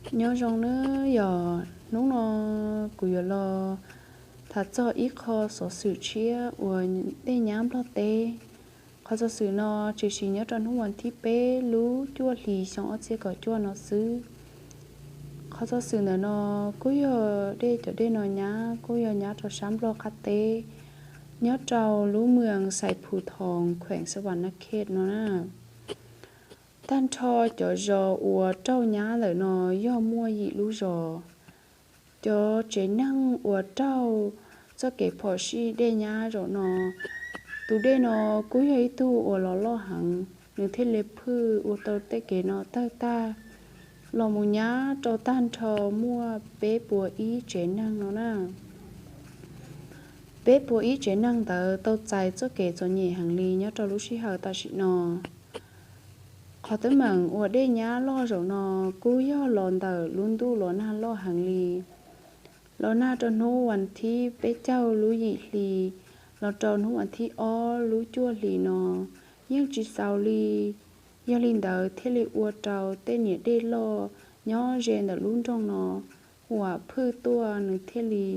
Nyob zoo nawb, yog hnub no kuv yuav los tham txog ib qho xov xwm tshiab uas dej nyab Nplog teb. Qhov xov xwm no tshwm sim nyob rau hnub vas thib peb lub cuaj hlis xyoo ob txhiab kaum cuaj no xwb. Qhov xov xwm ntawm no kuj yog dej, cov dej no nyab kuj yog nyab rau sab Nplog qab teb, nyob rau lub moos Xais Phus Thoos, kheem Xas Vas Nas Khej no na. Tag nrho cov zos uas raug nyab ntawm no yog muaj yim lub zos. Cov tsev neeg uas raug txoj kev phom sij dej nyab zaum no, tus dej no kuj yog ib tug uas los loj heev, nws thiaj li phwj ua rau tej kev no tawg tag los mus nyab rau tag nrho muaj peb puas ib tsev neeg no na. Peb puas ib tsev neeg ntawd tau txais txoj kev txom nyem heev li nyob rau lub sij hawm tam sim no. Qhov teeb meem uas dej nyab loj zaum no kuj yog los ntawm lub ntuj los nag loj heev li. Los nag rau hnub vas thib peb caug lub yim hli los rau hnub vas thib ob lub cuaj hlis no yeej tsis xaus li. Yog li ntawd thiaj li ua rau tej niam dej loj nyob ze ntawm lub nroog no huam phwj tuaj, nws thiaj li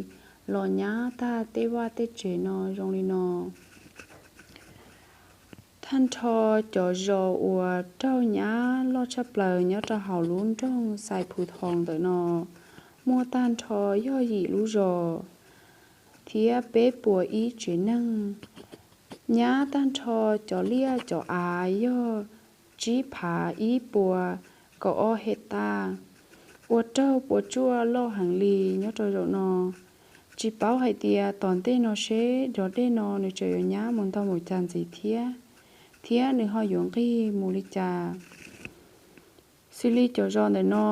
los nyab tag tej vaj tej tsev no zoo li no. Tag nrho cov zos uas raug nyab loj tshaj plaws nyob rau hauv lub nroog Xais Phus Thoos ntawm no muaj tag nrho yog yim lub zos thiab peb puas ib tsev neeg. Nyab tag nrho cov liaj cov av yog tsib phav ib puas kaum ob hej tas, ua raug puas tsuaj loj heev li nyob rau zaum no. Tsis paub hais tias tom ntej no seb cov dej no nws tseem yuav nyab mus ntau npaum cas ntxiv thiab, thiab nws ho yuav nqig mus li cas. Xws li cov zos ntawm no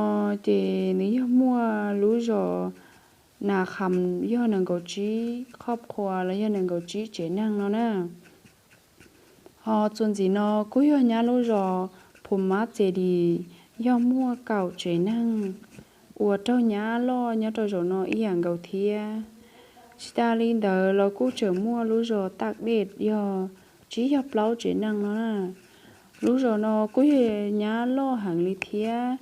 ces nws yog muaj lub zos Nas Kham yog nees nkaum tsib qhov qhua los yog nees nkaum tsib tsev neeg no na. Ho txuas ntxiv no kuj yog nyab lub zos Phum Mab Txes Dis, yog muaj kaum tsev neeg uas raug nyab loj nyob rau zaum no ib yam nkaus thiab. Tsis tas li ntawd los kuj tseem muaj lub zos Taj Dej yog tsib caug plaub tsev neeg no na. Lub zos no kuj yog nyab loj heev li thiab,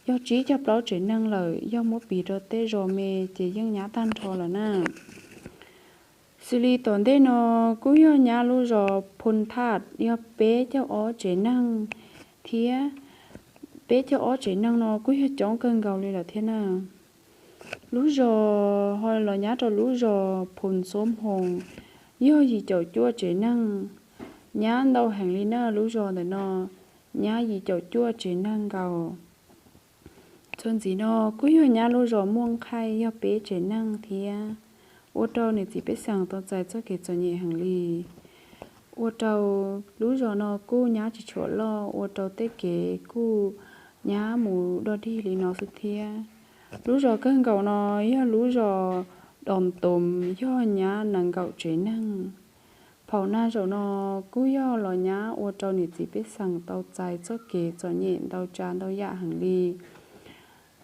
yog tsib caug plaub tsev neeg lawm, yog muab piv rau tej zos me ces yeej nyab tag nrho lawm na. Xws li tom ntej no kuj yog nyab lub zos Phum Thaj yog peb caug ob tsev neeg thiab. Peb caug ob tsev neeg no kuj yog coob kawg nkaus li lawm thiab na. Lub zos ho los nyab rau lub zos Phum Xub Hmoo yog yim caum cuaj tsev neeg, nyab ntau heev li na. Lub zos ntawm no nyab yim caum cuaj tsev neeg nkaus. Txuas ntxiv no kuj yog nyab lub zos Muaj Nqhaij yog peb tsev neeg thiab, ua rau niam txiv pej xeem tau txais txoj kev txom nyem heev li. Ua rau lub zos no kuj nyab tsis tshua loj, ua rau tej kev kuj nyab mus dog dig li no xwb thiab. Lub zos kawg nkaus no yog lub zos Doos Toom yog nyab nees nkaum tsev neeg. Phaum nag zaum no kuj yog los nyab ua rau niam txiv pej xeem tau txais txoj kev txom nyem ntau tsav ntau yam heev li.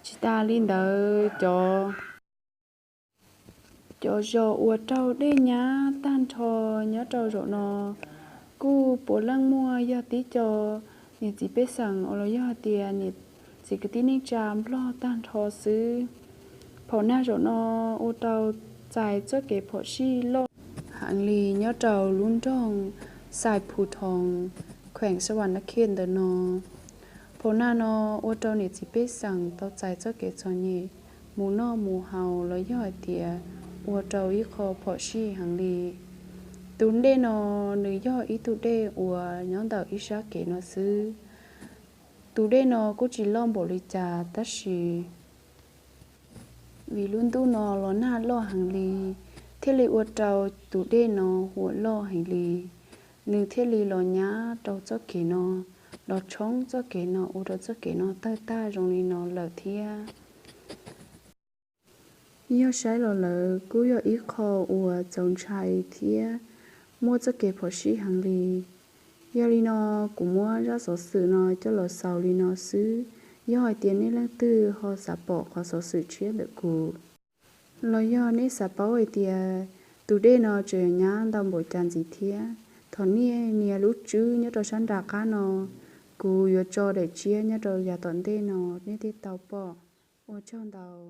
Tsis tas li ntawd cov, cov zos uas raug dej nyab tag nrho nyob rau zaum no kuj puav leej muaj yog tib co niam txiv pej xeem uas los yog hais tias niam txiv kwv tij neej tsa Nplog tag nrho xwb. Phaum nag zaum no ua rau txais txoj kev phom sij loj heev li nyob rau lub nroog Xais Phus Thoos, kheem Xas Vas Nas Khej ntawm no. Phaum nag no ua rau niam txiv pej xeem tau txais txoj kev txom nyem mus noj mus haus los yog hais tias ua rau ib qho phom sij heev li. Tus dej no nws yog ib tug dej uas nyob ntawm ib sab kev no xwb. Tus dej no kuj tsis loj npaum li cas tab sis vim lub ntuj no los nag loj heev li, thiaj li ua rau tus dej no huam loj heev li. Nws thiaj li los nyab rau txoj kev no, los tshoob txoj kev no ua rau txoj kev no tawg tag zoo li no lawm thiab. Yog saib los lawm kuj yog ib qho uas txaus ntshai thiab muaj txoj kev phom sij heev li. Yog li no kuv muab zaj xov xwm no coj los xaus li no xwb. Yog hais tias nej leej twg ho xav pom qhov xov xwm tshiab ntawm kuv, los yog nej xav paub hais tias tus dej no tseem yuav nyab ntau npaum cas ntxiv thiab, thov nej nias lub tswb nyob rau sab nram qab no, kuv yuav tso daim tshiab nyob rau yav tom ntej no nej thiaj tau pom. Ua tsaug ntau.